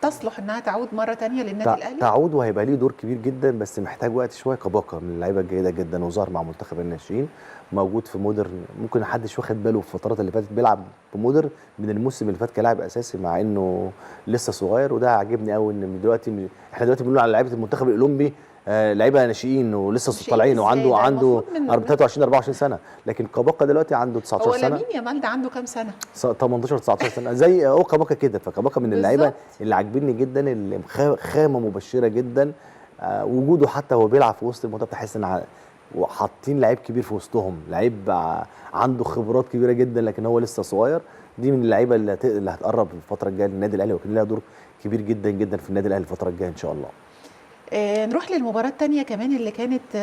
تصلح انها تعود مرة ثانية للنادي الاهلي؟ تعود وهيبقى ليه دور كبير جدا، بس محتاج وقت شوية. كباكا من اللعيبة الجيدة جدا وظهر مع منتخب الناشئين، موجود في مودرن، ممكن محدش واخد باله في الفترات اللي فاتت، بيلعب في مودرن من الموسم اللي فات كلاعب اساسي مع انه لسه صغير. وده عاجبني قوي ان دلوقتي احنا دلوقتي بنقول على لعيبة المنتخب الاولمبي لعيبة ناشئين ولسه طالعين، وعنده 23 24 سنة، لكن كاباكا دلوقتي عنده 19 سنة. هو لامين يامال ده عنده كام سنة؟ 18 19 سنة زي هو كاباكا كده. فكاباكا من اللعيبة اللي عاجبني جدا، اللي خامة مبشرة جدا. وجوده حتى وهو بيلعب في وسط المنتخب تحس ان وحاطين لعيب كبير في وسطهم، لعيب عنده خبرات كبيرة جدا لكن هو لسه صغير. دي من اللعيبة اللي هتقرب الفترة الجاية للنادي الاهلي، ويكون لها دور كبير جدا جدا في النادي الاهلي الفترة الجاية ان شاء الله. نروح للمباراة الثانية كمان اللي كانت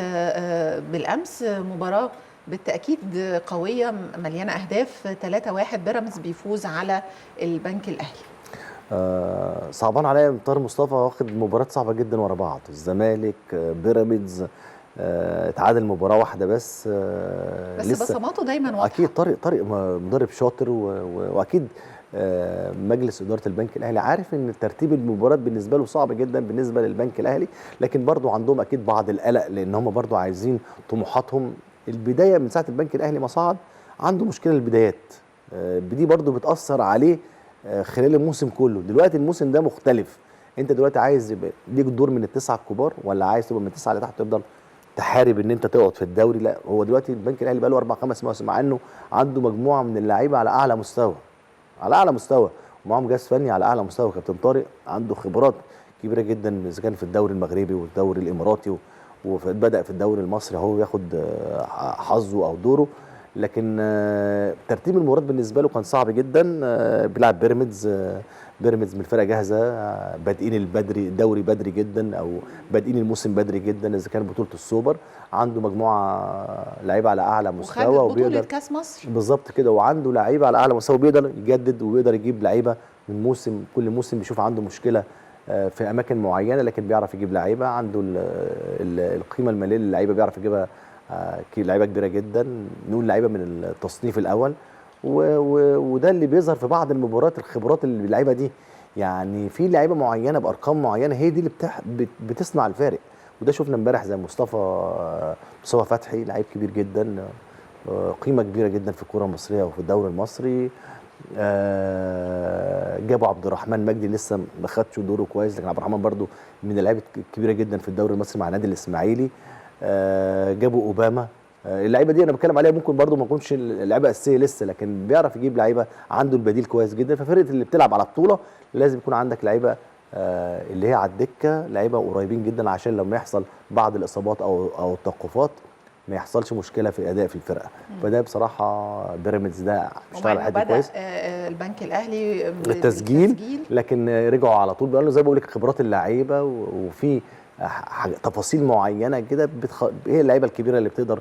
بالأمس، مباراة بالتأكيد قوية مليانة أهداف. 3-1 بيراميدز بيفوز على البنك الأهلي. صعبان عليا طاهر مصطفى، واخد مباراة صعبة جدا ورا بعض، الزمالك بيراميدز، اتعادل مباراة واحدة بس. بس بصماته دايما واضحة. أكيد طارق مدرب شاطر، وأكيد مجلس إدارة البنك الأهلي عارف إن ترتيب المباريات بالنسبة له صعب جدا بالنسبة للبنك الأهلي، لكن برضو عندهم أكيد بعض القلق، لأن هم برضو عايزين طموحاتهم. البداية من ساعة البنك الأهلي ما صعد عنده مشكلة البدايات، دي برضو بتأثر عليه خلال الموسم كله. دلوقتي الموسم ده مختلف، أنت دلوقتي عايز يبقى ليك دور من التسعة الكبار، ولا عايز تبقى من التسعة اللي تحت تفضل تحارب ان انت تقعد في الدوري. لا، هو دلوقتي البنك الاهلي بقى له 4 5 مواسم، مع انه عنده مجموعة من اللعيبة على اعلى مستوى، على اعلى مستوى، ومعاهم جهاز فني على اعلى مستوى. كابتن طارق عنده خبرات كبيرة جدا، اذا كان في الدوري المغربي والدوري الاماراتي، وبدا في الدوري المصري اهو ياخد حظه او دوره. لكن ترتيب المباريات بالنسبة له كان صعب جدا. بيلعب بيراميدز، بيراميدز من الفرقة جاهزة، بادئين البدري الدوري بدري جدا، او بادئين الموسم بدري جدا، اذا كان بطوله السوبر. عنده مجموعة لعيبة على اعلى مستوى، وبطولة كاس مصر بالظبط كده، وعنده لعيبة على اعلى مستوى، وبيقدر يجدد وبيقدر يجيب لعيبة من موسم، كل موسم بيشوف عنده مشكلة في اماكن معينة، لكن بيعرف يجيب لعيبة، عنده القيمة المالية للعيبة بيعرف يجيبها، لعيبة كبيرة جدا، نقول لعيبة من التصنيف الاول، وده اللي بيظهر في بعض المباريات، الخبرات اللي اللعيبة دي، يعني في لعيبة معينة بارقام معينة هي دي اللي بتصنع الفارق. وده شفنا امبارح زي مصطفى فتحي، لعيب كبير جدا، قيمة كبيرة جدا في الكره المصرية وفي الدوري المصري. جابوا عبد الرحمن مجدي، لسه ما خدش دوره كويس، لكن عبد الرحمن برده من اللعيبة الكبيرة جدا في الدوري المصري مع النادي الاسماعيلي. جابوا اوباما. اللعيبة دي انا بتكلم عليها ممكن برده ما يكونش اللعيبة اساسية لسه، لكن بيعرف يجيب لعيبة، عنده البديل كويس جدا. ففرقه اللي بتلعب على بطوله لازم يكون عندك لعيبة اللي هي على الدكة، لعيبة قريبين جدا، عشان لما يحصل بعض الاصابات او التوقفات ما يحصلش مشكلة في الاداء في الفرقة. فده بصراحة بيراميدز ده اشتغل على حد كويس. البنك الاهلي التسجيل، لكن رجعوا على طول، بقى زي ما بقول لك خبرات اللعيبة، وفي تفاصيل معينة كده هي اللعيبة الكبيرة اللي بتقدر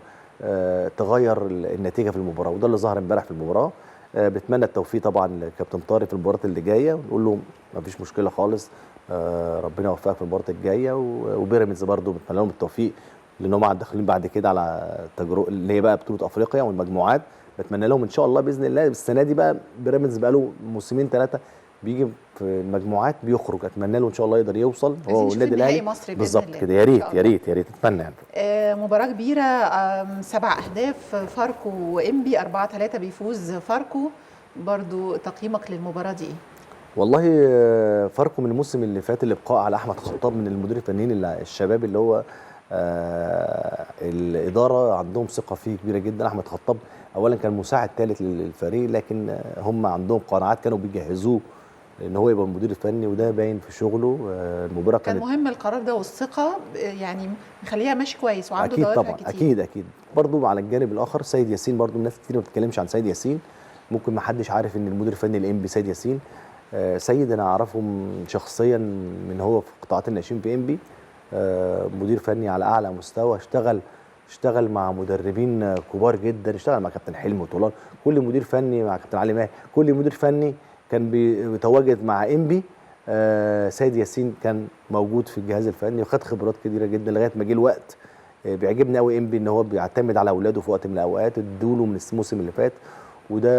تغير النتيجة في المباراة، وده اللي ظهر امبارح في المباراة. بتمنى التوفيق طبعا لكابتن طارق في المباراة اللي جاية، ونقول له ما فيش مشكلة خالص، ربنا يوفقك في المباراة الجاية. وبيراميدز برده بتمنى لهم التوفيق، لان هم داخلين بعد كده على تجربه اللي هي بقى بطوله افريقيا والمجموعات. بتمنى لهم ان شاء الله باذن الله السنة دي بقى بيراميدز بقى له موسمين 3 بيجي في المجموعات بيخرج، اتمنى له ان شاء الله يقدر يوصل هو والنادي الاهلي بالظبط كده. يا ريت يا ريت يا ريت اتمنى يعني. مباراة كبيرة، 7 اهداف، فاركو وانبي 4-3 بيفوز فاركو. برضو تقييمك للمباراة دي ايه؟ والله فاركو من الموسم اللي فات الابقاء على احمد خطاب من المدير الفنيين الشباب اللي هو الادارة عندهم ثقة فيه كبيرة جدا. احمد خطاب اولا كان مساعد ثالث للفريق، لكن هم عندهم قناعات كانوا بيجهزوه ان هو يبقى المدير الفني، وده باين في شغله. المباراة كان مهم القرار ده، والثقة يعني مخليها ماشي كويس وعنده اكيد طبعا كتير. اكيد اكيد. برضو على الجانب الاخر سيد ياسين، برضو الناس كتير ما بتتكلمش عن سيد ياسين، ممكن ما حدش عارف ان المدير الفني الانبي سيد ياسين. سيد انا اعرفه شخصيا من هو في قطاعات الناشئين في انبي، مدير فني على اعلى مستوى، اشتغل مع مدربين كبار جدا، اشتغل مع كابتن حلمي وطولان، كل مدير فني مع كابتن علي ماهر، كل مدير فني كان بيتواجد مع انبي. سيد ياسين كان موجود في الجهاز الفني وخد خبرات كبيرة جدا لغاية ما جه الوقت. بيعجبني قوي انبي ان هو بيعتمد على اولاده في وقت من الاوقات، ادوله من الموسم اللي فات، وده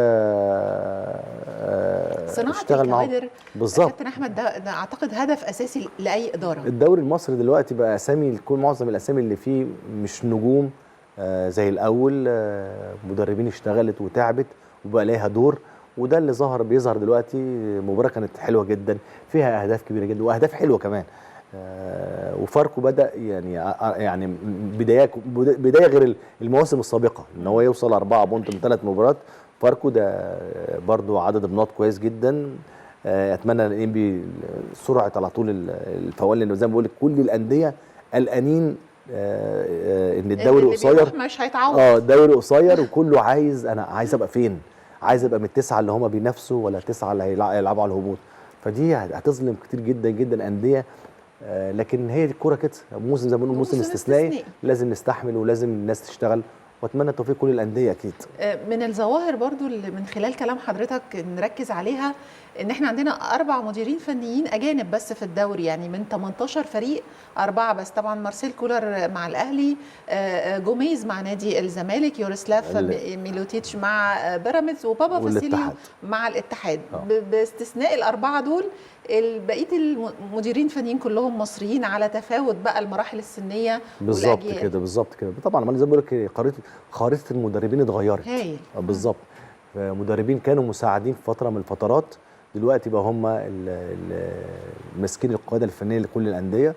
صناعة الكوادر بالظبط. كابتن احمد ده اعتقد هدف اساسي لاي ادارة. الدوري المصري دلوقتي بقى اسامي، كل معظم الاسامي اللي فيه مش نجوم زي الاول، مدربين اشتغلت وتعبت وبقى ليها دور، وده اللي بيظهر دلوقتي. المباراة كانت حلوة جدا، فيها اهداف كبيرة جدا واهداف حلوة كمان. وفاركو بدا يعني بداية غير المواسم السابقة، ان هو يوصل 4 point من 3 مباريات. فاركو ده برضو عدد بنقاط كويس جدا. اتمنى الانبي سرعة على طول الفوال، لانه زي ما بقول لك كل الاندية قلقانين ان الدوري قصير، مش هيتعوض. الدوري قصير وكله عايز، انا عايز ابقى فين؟ عايز ابقى من التسعة اللي هما بينافسوا ولا التسعة اللي هيلعبوا على الهبوط؟ فدي هتظلم كتير جدا جدا اندية. لكن هي الكورة كده، موسم زي ما بنقول موسم استثنائي، لازم نستحمل ولازم الناس تشتغل، واتمنى التوفيق كل الاندية اكيد. من الظواهر برضو اللي من خلال كلام حضرتك نركز عليها، ان احنا عندنا 4 مديرين فنيين اجانب بس في الدوري، يعني من 18 فريق 4 بس. طبعا مارسيل كولر مع الاهلي، جوميز مع نادي الزمالك، يوروسلاف ميلوتيتش مع بيراميدز، وبابا فاسيليو مع الاتحاد. باستثناء ال4 دول، بقية المديرين الفنيين كلهم مصريين على تفاوت بقى المراحل السنية. بالظبط كده، بالظبط كده. طبعا ما زي ما بقول لك خريطة المدربين اتغيرت. هايل. بالظبط. مدربين كانوا مساعدين في فترة من الفترات، دلوقتي بقى هم ماسكين القيادة الفنية لكل الاندية.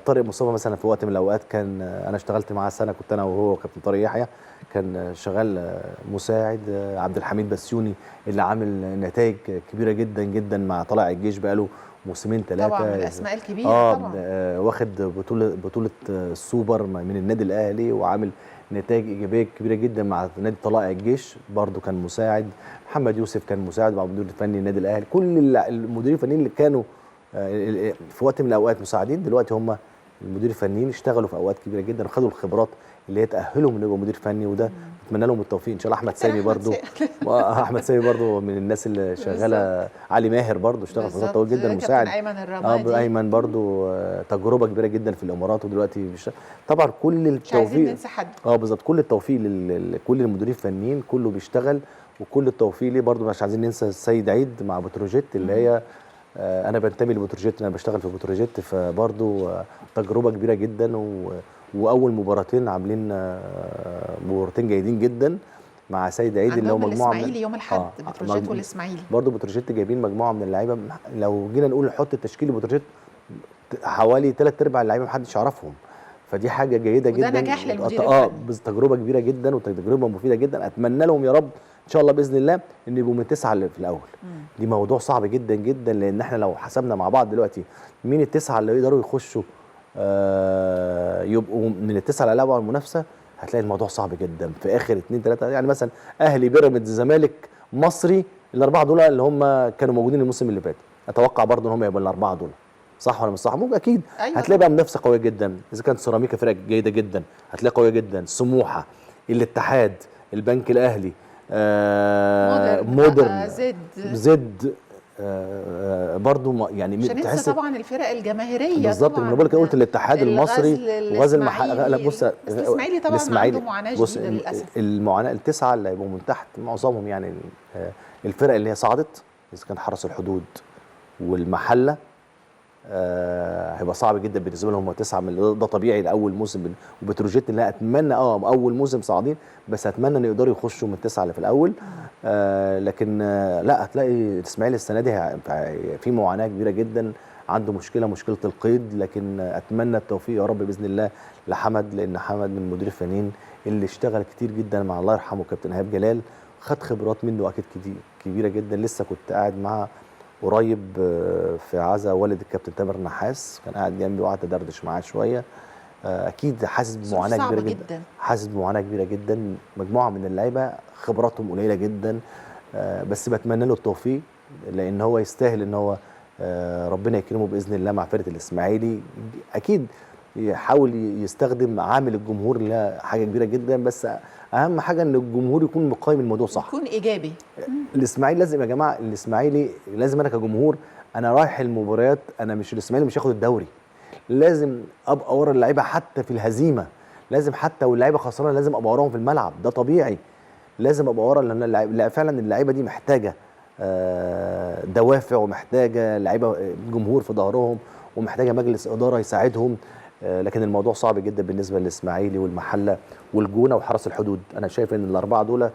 طارق مصطفى مثلا في وقت من الاوقات كان، انا اشتغلت معاه سنة، كنت انا وهو وكابتن طارق يحيى، كان شغال مساعد. عبد الحميد بسيوني اللي عامل نتائج كبيرة جدا جدا مع طلائع الجيش بقاله موسمين 3 طبعا من الاسماء الكبيرة. طبعا واخد بطوله السوبر من النادي الاهلي، وعامل نتائج ايجابية كبيرة جدا مع نادي طلائع الجيش، برضو كان مساعد. محمد يوسف كان مساعد مع المدير الفني النادي الاهلي. كل المديرين الفنيين اللي كانوا في وقت من الاوقات مساعدين، دلوقتي هم المدير الفنيين، اشتغلوا في اوقات كبيرة جدا وخدوا الخبرات اللي هي تاهلهم ان يبقوا مدير فني، وده اتمنى لهم التوفيق ان شاء الله. احمد سامي برضو، احمد سامي برضو من الناس اللي شغالة. علي ماهر برضو اشتغل فترة طويلة جدا مساعد. ايمن الرمادي، ايمن برضو تجربه كبيرة جدا في الامارات، ودلوقتي طبعا كل التوفيق، مش عايزين ننسى حد. بالظبط، كل التوفيق لكل المديرين الفنيين، كله بيشتغل، وكل التوفيق ليه برضو. مش عايزين ننسى السيد عيد مع بتروجيت، اللي هي انا بنتمي لبتروجيت، انا بشتغل في بتروجيت، فبرضو تجربه كبيرة جدا، واول مباراتين عاملين مباراتين جيدين جدا مع سيد عيد، اللي هو مجموعة من الاسماعيلي يوم الاحد، بتروجيت والاسماعيلي. برضو بتروجيت جايبين مجموعة من اللعيبة، لو جينا نقول نحط التشكيل بتروجيت حوالي 3/4 اللعيبة محدش يعرفهم، فدي حاجة جيدة جدا، وده نجاح للمدير الفني. تجربه كبيرة جدا وتجربه مفيدة جدا. اتمنى لهم يا رب ان شاء الله باذن الله ان يبقوا من 9 اللي في الاول. دي موضوع صعب جدا جدا، لان احنا لو حسبنا مع بعض دلوقتي مين ال9 اللي يقدروا يخشوا يبقوا من ال9 اللي لعبوا على المنافسة، هتلاقي الموضوع صعب جدا في اخر 2 3. يعني مثلا اهلي، بيراميدز، زمالك، مصري، ال4 دول اللي هم كانوا موجودين الموسم اللي فات، اتوقع برضو ان هم يبقوا ال4 دول، صح ولا مش صح؟ ممكن اكيد. أيوة. هتلاقي بقى منافسه قوية جدا، اذا كانت سيراميكا فرقه جيدة جدا هتلاقي قوية جدا، سموحه، الاتحاد، البنك الاهلي، مودرن، زد برضو يعني مش هننسى طبعا الفرق الجماهيرية بالظبط. انا بقول لك قلت الاتحاد المصري وغزل المحلة. لا بص، بس الاسماعيلي طبعا عنده معاناة شديدة للاسف. المعاناة ال9 اللي هيبقوا من تحت معظمهم يعني الفرق اللي هي صعدت، اذا كان حرس الحدود والمحله، هيبقى صعب جدا بالنسبة لهم، هم 9 من ده طبيعي لاول موسم. وبتروجيت اللي اتمنى اول موسم صاعدين، بس اتمنى ان يقدروا يخشوا من 9 اللي في الاول. لكن لا، هتلاقي الاسماعيلي السنة دي في معاناة كبيرة جدا، عنده مشكلة القيد، لكن اتمنى التوفيق يا رب باذن الله لحمد، لان حمد من المدير الفنيين اللي اشتغل كتير جدا مع الله يرحمه كابتن ايهاب جلال، خد خبرات منه اكيد كبيرة جدا. لسه كنت قاعد مع قريب في عزا والد الكابتن تامر نحاس، كان قاعد جنبي وقعدت ادردش معاه شوية. اكيد حاسس بمعاناة كبيرة جدا، حاسس بمعاناة كبيرة جدا، مجموعة من اللعيبة خبراتهم قليله جدا، بس بتمنى له التوفيق، لان هو يستاهل ان هو ربنا يكرمه باذن الله مع فرقه الاسماعيلي. اكيد يحاول يستخدم عامل الجمهور اللي حاجة كبيرة جدا، بس اهم حاجة ان الجمهور يكون مقيم الموضوع صح، يكون ايجابي. الاسماعيلي لازم يا جماعة، الاسماعيلي لازم، انا كجمهور انا رايح المباريات، انا مش الاسماعيلي مش هياخد الدوري، لازم ابقى ورا اللعيبة حتى في الهزيمة، لازم حتى واللعيبة خسرانة لازم ابقى وراهم في الملعب، ده طبيعي، لازم ابقى ورا، لان فعلا اللعيبة دي محتاجه دوافع، ومحتاجة لعيبة جمهور في ظهرهم، ومحتاجة مجلس ادارة يساعدهم. لكن الموضوع صعب جدا بالنسبة للاسماعيلي والمحله والجونه وحرس الحدود. انا شايف ان ال4 دول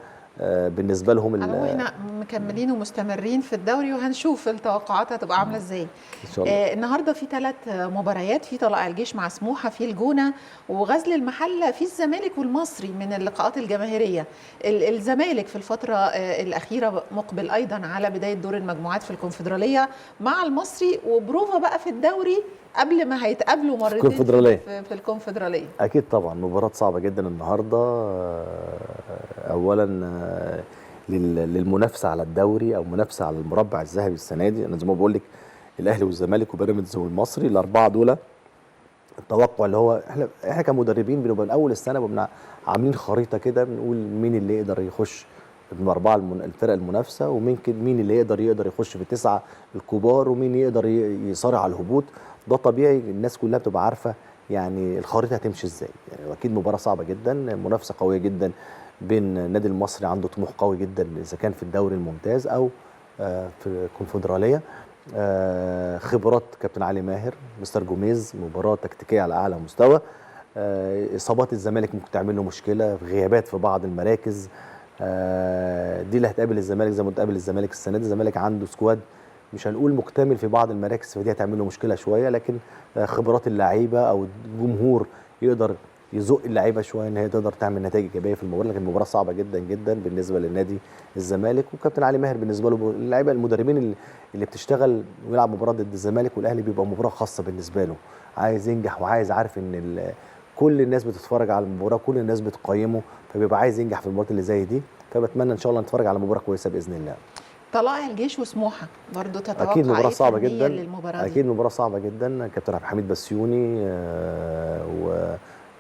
بالنسبة لهم احنا مكملين ومستمرين في الدوري، وهنشوف التوقعات هتبقى عامله ازاي ان شاء الله. النهارده في 3 مباريات، في طلائع الجيش مع سموحه، في الجونه وغزل المحلة، في الزمالك والمصري من اللقاءات الجماهيرية. الزمالك في الفترة الاخيرة مقبل ايضا على بداية دور المجموعات في الكونفدراليه مع المصري، وبروفا بقى في الدوري قبل ما هيتقابلوا مرتين في الكونفدراليه. اكيد طبعا مباراة صعبة جدا النهارده، اولا للمنافسة على الدوري او منافسه على المربع الذهبي السنة دي. انا زي ما بقول لك الاهلي والزمالك وبيراميدز والمصري ال4 دول، التوقع اللي هو احنا كمدربين بنبقى من اول السنة بنبقى عاملين خريطة كده، بنقول مين اللي يقدر يخش من 4 الفرق المنافسة، وممكن مين اللي يقدر يخش في 9 الكبار، ومين يقدر يصارع على الهبوط. ده طبيعي، الناس كلها بتبقى عارفه يعني الخريطة هتمشي ازاي. يعني اكيد مباراة صعبة جدا، منافسه قوية جدا بين النادي المصري عنده طموح قوي جدا اذا كان في الدوري الممتاز او في الكونفدراليه. خبرات كابتن علي ماهر، مستر جوميز، مباراة تكتيكية على اعلى مستوى. اصابات الزمالك ممكن تعمل له مشكلة، غيابات في بعض المراكز، دي اللي هتقابل الزمالك زي ما تقابل الزمالك السنة دي. الزمالك عنده squad مش هنقول مكتمل في بعض المراكز، فدي هتعمل له مشكلة شوية، لكن خبرات اللعيبة او الجمهور يقدر يزق اللعيبة شوية ان هي تقدر تعمل نتائج ايجابية في المباراة. لكن المباراة صعبة جدا جدا بالنسبة للنادي الزمالك، وكابتن علي ماهر بالنسبة له اللعيبة المدربين اللي بتشتغل ويلعب مباراة ضد الزمالك والاهلي بيبقى مباراة خاصة بالنسبة له، عايز ينجح وعايز، عارف ان كل الناس بتتفرج على المباراة، كل الناس بتقيمه، فبيبقى عايز ينجح في المباريات اللي زي دي. فبتمنى ان شاء الله نتفرج على مباراة كويسة باذن الله. طلائع الجيش وسموحه برضه تتوقع اكيد مباراة صعبة جدا للمباراة دي؟ اكيد مباراة صعبة جدا. كابتن عبد الحميد بسيوني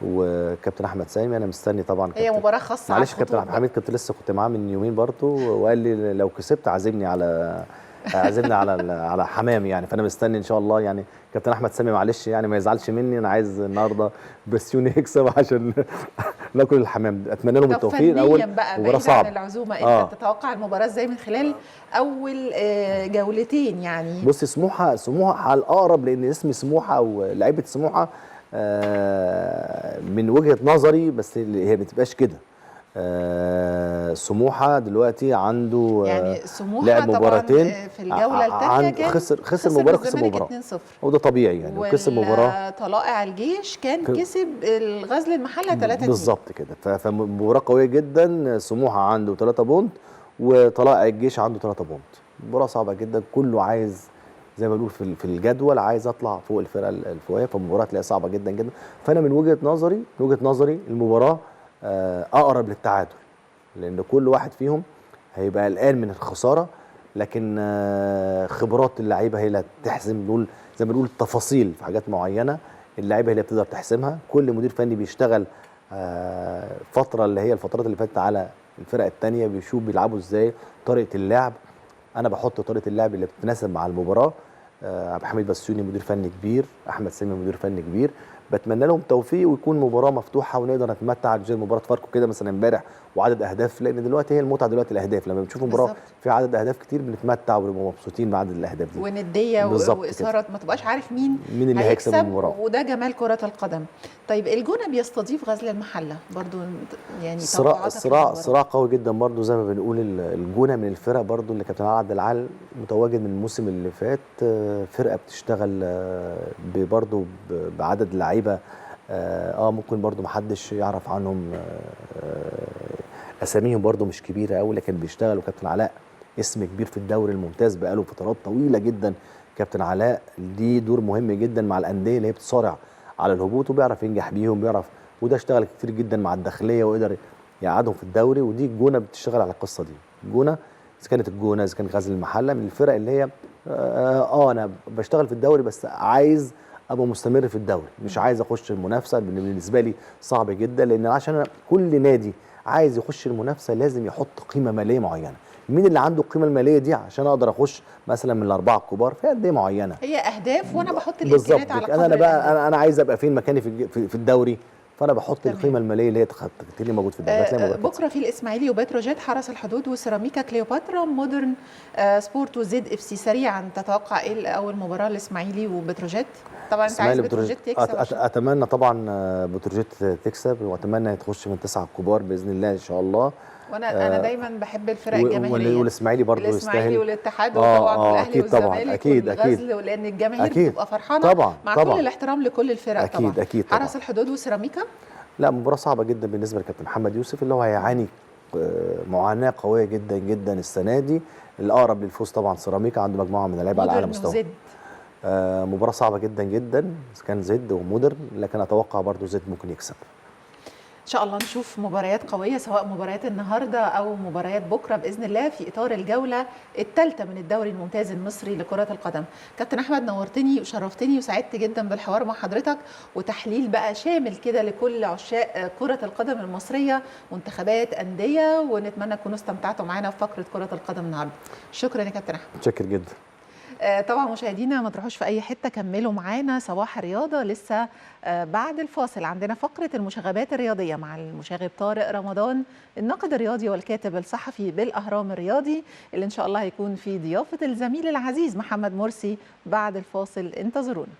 وكابتن احمد سامي، انا مستني طبعا. هي مباراة خاصة. معلش كابتن عبد الحميد كنت لسه معاه من يومين برضه، وقال لي لو كسبت عازمني على على حمام يعني، فانا مستني ان شاء الله يعني. كابتن احمد سامي معلش يعني ما يزعلش مني، انا عايز النهارده بسيوني يكسب عشان ناكل الحمام. اتمنى لهم التوفيق. الاول مباراة صعبة. العزومة انت تتوقع المباراة ازاي من خلال اول جولتين يعني؟ بص، سموحه على الاقرب، لان اسم سموحه او لعيبة سموحه من وجهه نظري، بس هي ما بتبقاش كده. سموحه دلوقتي عنده يعني سموحه لعب مباراتين في الجولة الثانية، خسر مباراة، خسر مباراة 2-0 وده طبيعي يعني، وكسب مباراة. طلائع الجيش كان كسب الغزل المحلة 3-2 بالظبط كده، فمباراه قوية جدا. سموحه عنده 3 point وطلائع الجيش عنده 3 point، مباراة صعبة جدا، كله عايز زي ما بنقول في الجدول عايز اطلع فوق الفرقة الفوقية، فالمباراه تلاقيها صعبة جدا جدا. فانا من وجهه نظري المباراة اقرب للتعادل، لان كل واحد فيهم هيبقى قلقان من الخسارة، لكن خبرات اللعيبة هي اللي هتحسم. نقول زي ما بنقول التفاصيل في حاجات معينة اللعيبة هي اللي بتقدر تحسمها. كل مدير فني بيشتغل فترة اللي هي الفترات اللي فاتت على الفرق الثانية، بيشوف بيلعبوا ازاي، طريقه اللعب. انا بحط طريقه اللعب اللي بتتناسب مع المباراة. عبد الحميد بسيوني مدير فني كبير، احمد سامي مدير فني كبير، بتمنى لهم توفيق ويكون مباراة مفتوحة ونقدر نتمتع زي مباراة فاركو كده مثلا امبارح وعدد اهداف، لان دلوقتي هي المتعة دلوقتي الاهداف. لما بنشوف مباراة في عدد اهداف كتير بنتمتع وبنبقى مبسوطين بعدد الاهداف دي، ونديه واثاره، ما تبقاش عارف مين اللي هيكسب المباراة، وده جمال كره القدم. طيب الجونه بيستضيف غزل المحلة برضو، يعني صراع قوي جدا برضو زي ما بنقول. الجونه من الفرق برضو اللي كابتن عبد العال متواجد من الموسم اللي فات، فرقه بتشتغل برضو بعدد لعيبة ممكن برضو محدش يعرف عنهم، اساميهم برضو مش كبيرة قوي، لكن بيشتغلوا. كابتن علاء اسم كبير في الدوري الممتاز بقاله فترات طويلة جدا. كابتن علاء ليه دور مهم جدا مع الاندية اللي هي بتصارع على الهبوط، وبيعرف ينجح بيهم، بيعرف، وده اشتغل كتير جدا مع الداخلية وقدر يقعدهم في الدوري. ودي الجونه بتشتغل على القصة دي. الجونه اذا كانت الجونه، اذا كان غزل المحلة، من الفرق اللي هي انا بشتغل في الدوري بس عايز ابقى مستمر في الدوري، مش عايز اخش المنافسة. بالنسبة لي صعب جدا، لان عشان كل نادي عايز يخش المنافسة لازم يحط قيمة ماليه معينة. مين اللي عنده القيمة المالية دي عشان اقدر اخش مثلا من الاربعة الكبار؟ في اندية معينة هي اهداف، وانا بحط الامكانيات على قدر انا بقى انا عايز ابقى فين مكاني في الدوري، فانا بحط القيمة المالية اللي هي تخليني موجود في الدوري. بكره في الاسماعيلي وبتروجيت، حرس الحدود وسيراميكا كليوباترا، مودرن سبورت وزد اف سي. سريعا تتوقع ايه اول مباراة الاسماعيلي وبتروجيت؟ طبعا انت عايز بتروجيت تكسب. اتمنى طبعا بتروجيت تكسب، واتمنى تخش من 9 الكبار باذن الله ان شاء الله. وانا انا دايما بحب الفرق الجماهيرية، والاسماعيلي برضه يستاهل، الاسماعيلي والاتحاد وطبعا والاهلي والزمالك اكيد اكيد، لان الجماهير بتبقى فرحانة طبعا مع طبعًا. كل الاحترام لكل الفرق. اكيد طبعا اكيد طبعا. حرس الحدود وسيراميكا، لا مباراة صعبة جدا بالنسبة لكابتن محمد يوسف اللي هو هيعاني معاناة قوية جدا جدا السنة دي. الاقرب للفوز طبعا سيراميكا، عنده مجموعة من اللعيبة على اعلى مستوى. مباراة صعبة جدا جدا اذا كان زد ومودرن، لكن اتوقع برضه زد ممكن يكسب. إن شاء الله نشوف مباريات قوية سواء مباريات النهاردة أو مباريات بكرة بإذن الله في إطار الجولة الثالثة من الدوري الممتاز المصري لكرة القدم. كابتن أحمد نورتني وشرفتني وسعدت جدا بالحوار مع حضرتك، وتحليل بقى شامل كده لكل عشاق كرة القدم المصرية، منتخبات، أندية، ونتمنى تكونوا استمتعتوا معانا في فقرة كرة القدم النهاردة. شكرا يا كابتن أحمد. متشكر جدا. طبعا مشاهدينا ما تروحوش في اي حتة، كملوا معانا صباح الرياضة لسه بعد الفاصل عندنا فقره المشاغبات الرياضية مع المشاغب طارق رمضان، الناقد الرياضي والكاتب الصحفي بالاهرام الرياضي، اللي ان شاء الله هيكون في ضيافة الزميل العزيز محمد مرسي بعد الفاصل. انتظرونا.